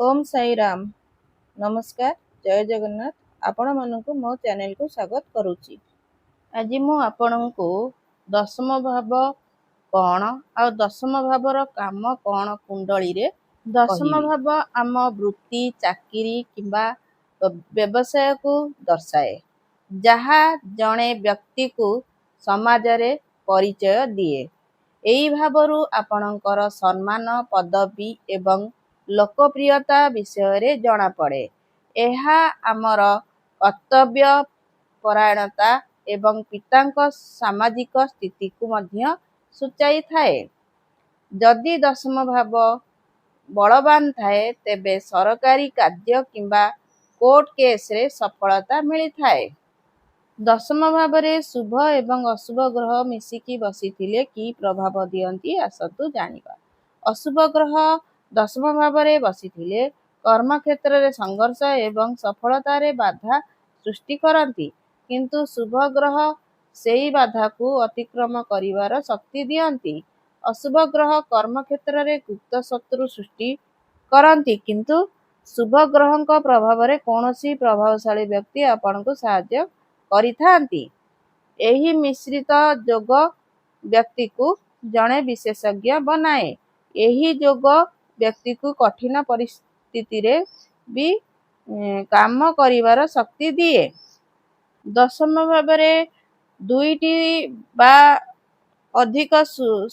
ଓମ୍ ସାଇ ରାମ। ନମସ୍କାର, ଜୟ ଜଗନ୍ନାଥ। ଆପଣମାନଙ୍କୁ ମୋ ଚ୍ୟାନେଲକୁ ସ୍ୱାଗତ କରୁଛି। ଆଜି ମୁଁ ଆପଣଙ୍କୁ ଦଶମ ଭାବ କ'ଣ ଆଉ ଦଶମ ଭାବର କାମ କ'ଣ କୁଣ୍ଡଳୀରେ ଦଶମ କହିବି। ଭାବ ଆମ ବୃତ୍ତି, ଚାକିରି କିମ୍ବା ବ୍ୟବସାୟକୁ ଦର୍ଶାଏ, ଯାହା ଜଣେ ବ୍ୟକ୍ତିକୁ ସମାଜରେ ପରିଚୟ ଦିଏ। ଏହି ଭାବରୁ ଆପଣଙ୍କର ସମ୍ମାନ, ପଦବୀ ଏବଂ ଲୋକପ୍ରିୟତା ବିଷୟରେ ଜଣାପଡ଼େ। ଏହା ଆମର କର୍ତ୍ତବ୍ୟ ପରାୟଣତା ଏବଂ ପିତାଙ୍କ ସାମାଜିକ ସ୍ଥିତିକୁ ମଧ୍ୟ ସୂଚାଇଥାଏ। ଯଦି ଦଶମ ଭାବ ବଳବାନ ଥାଏ, ତେବେ ସରକାରୀ କାର୍ଯ୍ୟ କିମ୍ବା କୋର୍ଟ କେସ୍ରେ ସଫଳତା ମିଳିଥାଏ। ଦଶମ ଭାବରେ ଶୁଭ ଏବଂ ଅଶୁଭ ଗ୍ରହ ମିଶିକି ବସିଥିଲେ କି ପ୍ରଭାବ ଦିଅନ୍ତି, ଆସନ୍ତୁ ଜାଣିବା। ଅଶୁଭ ଗ୍ରହ ଦଶମ ଭାବରେ ବସିଥିଲେ କର୍ମକ୍ଷେତ୍ରରେ ସଂଘର୍ଷ ଏବଂ ସଫଳତାରେ ବାଧା ସୃଷ୍ଟି କରନ୍ତି, କିନ୍ତୁ ଶୁଭ ଗ୍ରହ ସେହି ବାଧାକୁ ଅତିକ୍ରମ କରିବାର ଶକ୍ତି ଦିଅନ୍ତି। ଅଶୁଭ ଗ୍ରହ କର୍ମକ୍ଷେତ୍ରରେ ଗୁପ୍ତ ଶତ୍ରୁ ସୃଷ୍ଟି କରନ୍ତି, କିନ୍ତୁ ଶୁଭ ଗ୍ରହଙ୍କ ପ୍ରଭାବରେ କୌଣସି ପ୍ରଭାବଶାଳୀ ବ୍ୟକ୍ତି ଆପଣଙ୍କୁ ସାହାଯ୍ୟ କରିଥାନ୍ତି। ଏହି ମିଶ୍ରିତ ଯୋଗ ବ୍ୟକ୍ତିକୁ ଜଣେ ବିଶେଷଜ୍ଞ ବନାଏ। ଏହି ଯୋଗ ବ୍ୟକ୍ତିକୁ କଠିନ ପରିସ୍ଥିତିରେ ବି କାମ କରିବାର ଶକ୍ତି ଦିଏ। ଦଶମ ଭାବରେ ଦୁଇଟି ବା ଅଧିକ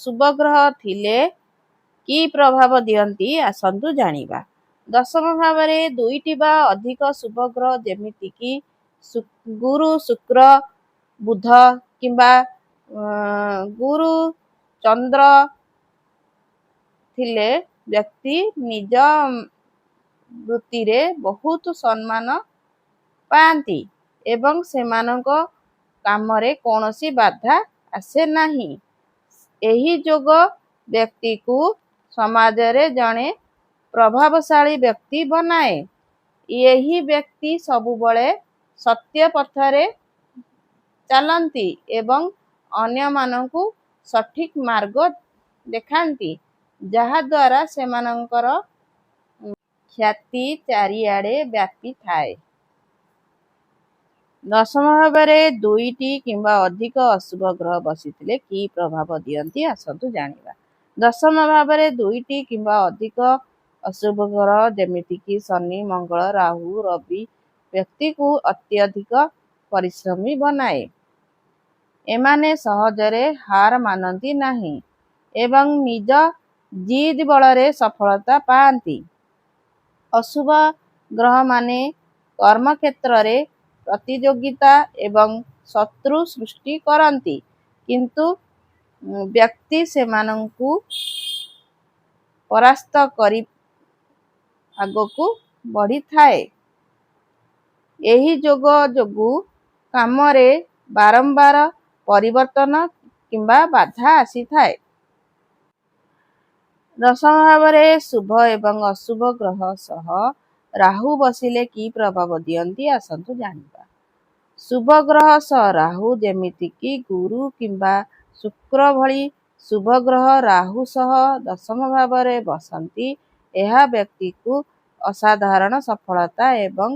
ଶୁଭ ଗ୍ରହ ଥିଲେ କି ପ୍ରଭାବ ଦିଅନ୍ତି, ଆସନ୍ତୁ ଜାଣିବା। ଦଶମ ଭାବରେ ଦୁଇଟି ବା ଅଧିକ ଶୁଭ ଗ୍ରହ, ଯେମିତିକି ଗୁରୁ, ଶୁକ୍ର, ବୁଧ କିମ୍ବା ଗୁରୁ, ଚନ୍ଦ୍ର ଥିଲେ ବ୍ୟକ୍ତି ନିଜ ବୃତ୍ତିରେ ବହୁତ ସମ୍ମାନ ପାଆନ୍ତି ଏବଂ ସେମାନଙ୍କ କାମରେ କୌଣସି ବାଧା ଆସେ ନାହିଁ। ଏହି ଯୋଗ ବ୍ୟକ୍ତିକୁ ସମାଜରେ ଜଣେ ପ୍ରଭାବଶାଳୀ ବ୍ୟକ୍ତି ବନାଏ। ଏହି ବ୍ୟକ୍ତି ସବୁବେଳେ ସତ୍ୟ ପଥରେ ଚାଲନ୍ତି ଏବଂ ଅନ୍ୟମାନଙ୍କୁ ସଠିକ୍ ମାର୍ଗ ଦେଖାନ୍ତି, ଯାହାଦ୍ୱାରା ସେମାନଙ୍କର ଖ୍ୟାତି ଚାରିଆଡ଼େ ବ୍ୟାପିଥାଏ। ଦଶମ ଭାବରେ ଦୁଇଟି କିମ୍ବା ଅଧିକ ଅଶୁଭ ଗ୍ରହ ବସିଥିଲେ କି ପ୍ରଭାବ ଦିଅନ୍ତି, ଆସନ୍ତୁ ଜାଣିବା। ଦଶମ ଭାବରେ ଦୁଇଟି କିମ୍ବା ଅଧିକ ଅଶୁଭ ଗ୍ରହ, ଯେମିତିକି ଶନି, ମଙ୍ଗଳ, ରାହୁ, ରବି, ବ୍ୟକ୍ତିକୁ ଅତ୍ୟଧିକ ପରିଶ୍ରମୀ ବନାଏ। ଏମାନେ ସହଜରେ ହାର ମାନନ୍ତି ନାହିଁ ଏବଂ ନିଜ ଜିଦ୍ ବଳରେ ସଫଳତା ପାଆନ୍ତି। ଅଶୁଭ ଗ୍ରହମାନେ କର୍ମକ୍ଷେତ୍ରରେ ପ୍ରତିଯୋଗିତା ଏବଂ ଶତ୍ରୁ ସୃଷ୍ଟି କରନ୍ତି, କିନ୍ତୁ ବ୍ୟକ୍ତି ସେମାନଙ୍କୁ ପରାସ୍ତ କରି ଆଗକୁ ବଢ଼ିଥାଏ। ଏହି ଯୋଗ ଯୋଗୁଁ କାମରେ ବାରମ୍ବାର ପରିବର୍ତ୍ତନ କିମ୍ବା ବାଧା ଆସିଥାଏ। ଦଶମ ଭାବରେ ଶୁଭ ଏବଂ ଅଶୁଭ ଗ୍ରହ ସହ ରାହୁ ବସିଲେ କି ପ୍ରଭାବ ଦିଅନ୍ତି, ଆସନ୍ତୁ ଜାଣିବା। ଶୁଭ ଗ୍ରହ ସହ ରାହୁ, ଯେମିତିକି ଗୁରୁ କିମ୍ବା ଶୁକ୍ର ଭଳି ଶୁଭ ଗ୍ରହ ରାହୁ ସହ ଦଶମ ଭାବରେ ବସନ୍ତି, ଏହା ବ୍ୟକ୍ତିକୁ ଅସାଧାରଣ ସଫଳତା ଏବଂ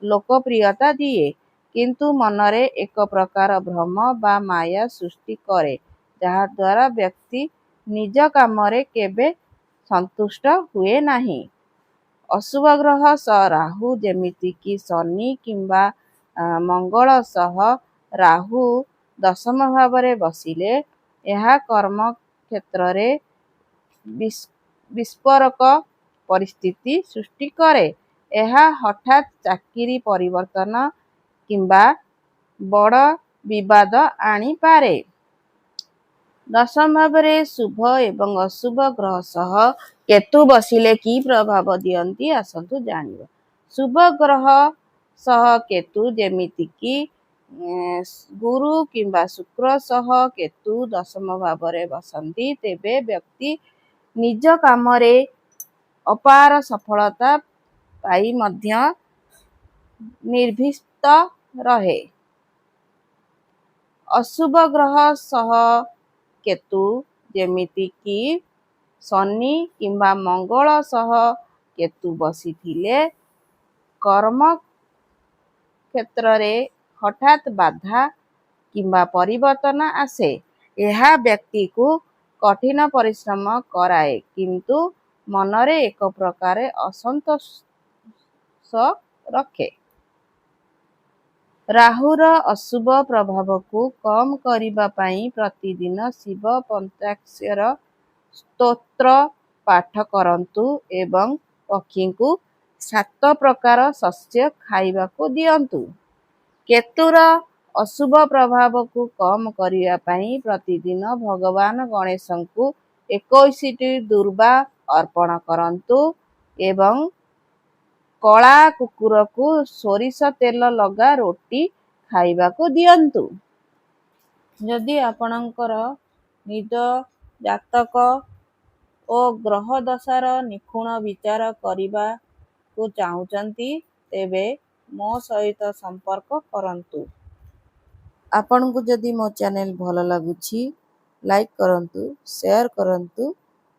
ଲୋକପ୍ରିୟତା ଦିଏ, କିନ୍ତୁ ମନରେ ଏକ ପ୍ରକାର ଭ୍ରମ ବା ମାୟା ସୃଷ୍ଟି କରେ, ଯାହାଦ୍ୱାରା ବ୍ୟକ୍ତି ନିଜ କାମରେ କେବେ ସନ୍ତୁଷ୍ଟ ହୁଏ ନାହିଁ। ଅଶୁଭ ଗ୍ରହ ସହ ରାହୁ, ଯେମିତିକି ଶନି କିମ୍ବା ମଙ୍ଗଳ ସହ ରାହୁ ଦଶମ ଭାବରେ ବସିଲେ ଏହା କର୍ମକ୍ଷେତ୍ରରେ ବିସ୍ଫୋରକ ପରିସ୍ଥିତି ସୃଷ୍ଟି କରେ। ଏହା ହଠାତ୍ ଚାକିରି ପରିବର୍ତ୍ତନ କିମ୍ବା ବଡ଼ ବିବାଦ ଆଣିପାରେ। ଦଶମ ଭାବରେ ଶୁଭ ଏବଂ ଅଶୁଭ ଗ୍ରହ ସହ କେତୁ ବସିଲେ କି ପ୍ରଭାବ ଦିଅନ୍ତି, ଆସନ୍ତୁ ଜାଣିବା। ଶୁଭ ଗ୍ରହ ସହ କେତୁ, ଯେମିତିକି ଗୁରୁ କିମ୍ବା ଶୁକ୍ର ସହ କେତୁ ଦଶମ ଭାବରେ ବସନ୍ତି, ତେବେ ବ୍ୟକ୍ତି ନିଜ କାମରେ ଅପାର ସଫଳତା ପାଇ ମଧ୍ୟ ନିର୍ଲିପ୍ତ ରହେ। ଅଶୁଭ ଗ୍ରହ ସହ କେତୁ, ଯେମିତିକି ଶନି କିମ୍ବା ମଙ୍ଗଳ ସହ କେତୁ ବସିଥିଲେ କର୍ମକ୍ଷେତ୍ରରେ ହଠାତ୍ ବାଧା କିମ୍ବା ପରିବର୍ତ୍ତନ ଆସେ। ଏହା ବ୍ୟକ୍ତିକୁ କଠିନ ପରିଶ୍ରମ କରାଏ, କିନ୍ତୁ ମନରେ ଏକ ପ୍ରକାର ଅସନ୍ତୋଷ ରଖେ। ରାହୁର ଅଶୁଭ ପ୍ରଭାବକୁ କମ୍ କରିବା ପାଇଁ ପ୍ରତିଦିନ ଶିବ ପଞ୍ଚାକ୍ଷର ସ୍ତୋତ୍ର ପାଠ କରନ୍ତୁ ଏବଂ ପକ୍ଷୀଙ୍କୁ 7 ପ୍ରକାର ଶସ୍ୟ ଖାଇବାକୁ ଦିଅନ୍ତୁ। କେତୁର ଅଶୁଭ ପ୍ରଭାବକୁ କମ୍ କରିବା ପାଇଁ ପ୍ରତିଦିନ ଭଗବାନ ଗଣେଶଙ୍କୁ 21ଟି ଦୁର୍ବା ଅର୍ପଣ କରନ୍ତୁ ଏବଂ କଳା କୁକୁରକୁ ସୋରିଷ ତେଲ ଲଗା ରୋଟି ଖାଇବାକୁ ଦିଅନ୍ତୁ। ଯଦି ଆପଣଙ୍କର ନିଜ ଜାତକ ଓ ଗ୍ରହ ଦଶାର ନିଖୁଣ ବିଚାର କରିବାକୁ ଚାହୁଁଛନ୍ତି, ତେବେ ମୋ ସହିତ ସମ୍ପର୍କ କରନ୍ତୁ। ଆପଣଙ୍କୁ ଯଦି ମୋ ଚ୍ୟାନେଲ ଭଲ ଲାଗୁଛି, ଲାଇକ୍ କରନ୍ତୁ, ସେୟାର କରନ୍ତୁ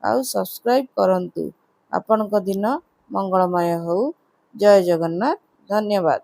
ଆଉ ସବସ୍କ୍ରାଇବ୍ କରନ୍ତୁ। ଆପଣଙ୍କ ଦିନ ମଙ୍ଗଳମୟ ହେଉ। ଜୟ ଜଗନ୍ନାଥ। ଧନ୍ୟବାଦ।